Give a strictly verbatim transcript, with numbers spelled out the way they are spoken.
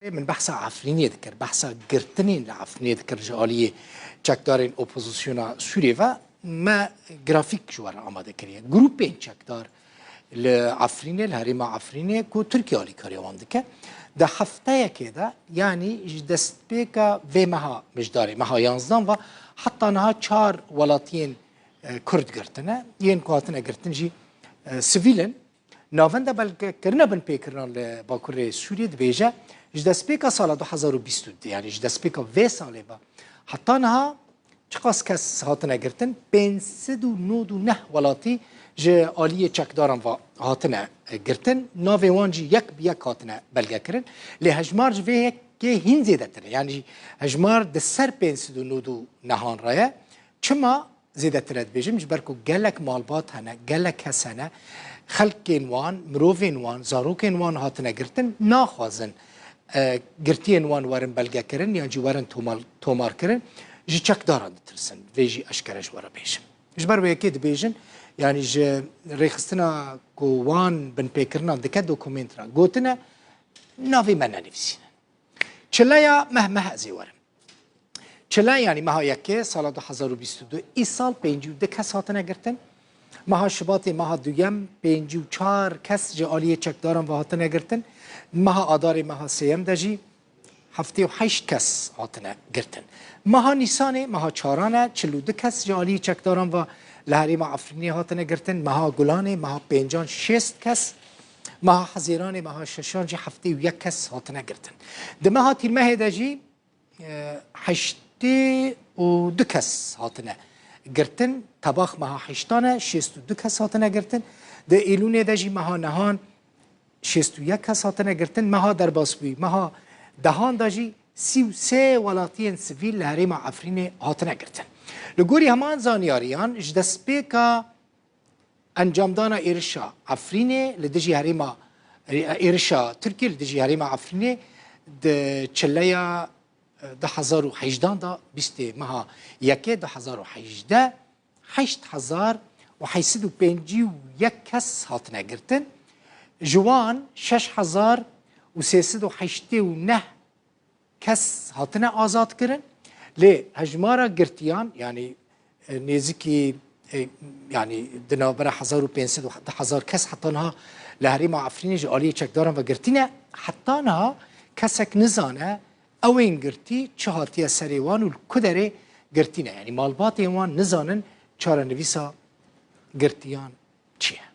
Min behsa Efrînê dikir, behsa girtinên li Efrînê dikir ji aliyê çekdarên opozisyona Sûriyê ve me grafîk ji we re amade kiriye. Grûpên çekdar li Efrînê, li herêma Efrînê ku Tirkiye alîkariya wan dike, di hefteyekê de, yanî ji destpêka vê meha mijdarê, meha yanzdan ve heta niha çar welatiyên, e, Kurd girtine. Yên ku hatine girtin jî, e, sivîl in. Navenda belgekirina binpêkirinan li Bakurê Sûriyê dibêje, ji destpêka sala du hezar û bîst û du, yanî ji destpêka vê salê ve heta niha çiqas kes hatine girtin? Pênc sed û nod û neh welatî ji aliyê çekdaran ve hatine, e, girtin. Navê wan jî yek bi yek hatine belgekirin. Lê hejmar ji vê yekê hîn zêdetir e. Yanî hejmar di ser pênc sed û nod û nehan re ye. Çima zêdetir e dibêjim? Ji ber ku gelek malbat hene, gelek kes hene, xelkên wan, mirovên wan, zarokên wan hatine girtin, naxwazin, e, girtiyên wan werin belgekirin yan jî werin tomal-, tomarkirin, ji çekdaran ditirsin. Vê jî eşkere ji we re bêjim. Ji ber wê yekê dibêjin, yanî ji rêxistina ku wan binpêkirinan dike dokumênt re gotine, navê me nenivîsînin. Çileya meh meh ez ê werim. Çile, yanî meha yekê sala du hezar û bîst û du, îsal pêncî û du kes hatine girtin. Meha Şibatê, meha duyem, pêncî û çar kes ji aliyê çekdaran ve hatine girtin. Meha Adarê, meha sêyem de jî heftê û heşt kes hatine girtin. Meha Nîsanê, meha çaran e, çil û du kes ji aliyê çekdaran ve li herêma Efrînê hatine girtin. Meha Gulanê, meha pêncan şêst kes. Meha Hezêranê, meha şeşan jî heftê û yek kes hatine girtin. Di meha Tîrmehê de jî, e, heştê û du kes hatine girtin. Tebax meha heştan e, şêst û du kes hatine girtin. Di Êlûnê de jî meha nehan şêst û yek kes hatine girtin. Meha derbasbûyî, meha dehan de jî sî û sê welatiyên sivîl li herêma Efrînê hatine girtin. Li gorî heman zanyariyan, ji destpêka encamdana êrişa Efrînê li dijî herêma, êrişa Tirkiyê li dijî herêma Efrînê di çileya, e, du hezar û hejdan de, bîstê meha yekê du hezar û hejdeh, heşt hezar û heşt sed û pêncî û yek kes hatine girtin. Ji wan şeş hezar û sê sed û heştê û neh kes hatine azad kirin. Lê hejmara girtiyan, yanî, e, nêzikî, e, yanî di navbera hezar û pênc sed û du hezar kes heta niha li herêma Efrînê ji aliyê çekdaran ve girtî ne. Heta niha kesek nizane ew ên girtî çi hatiye serê wan û li ku derê girtî ne. Yanî malbatên wan nizanin çarenivîsa girtiyan çi ye.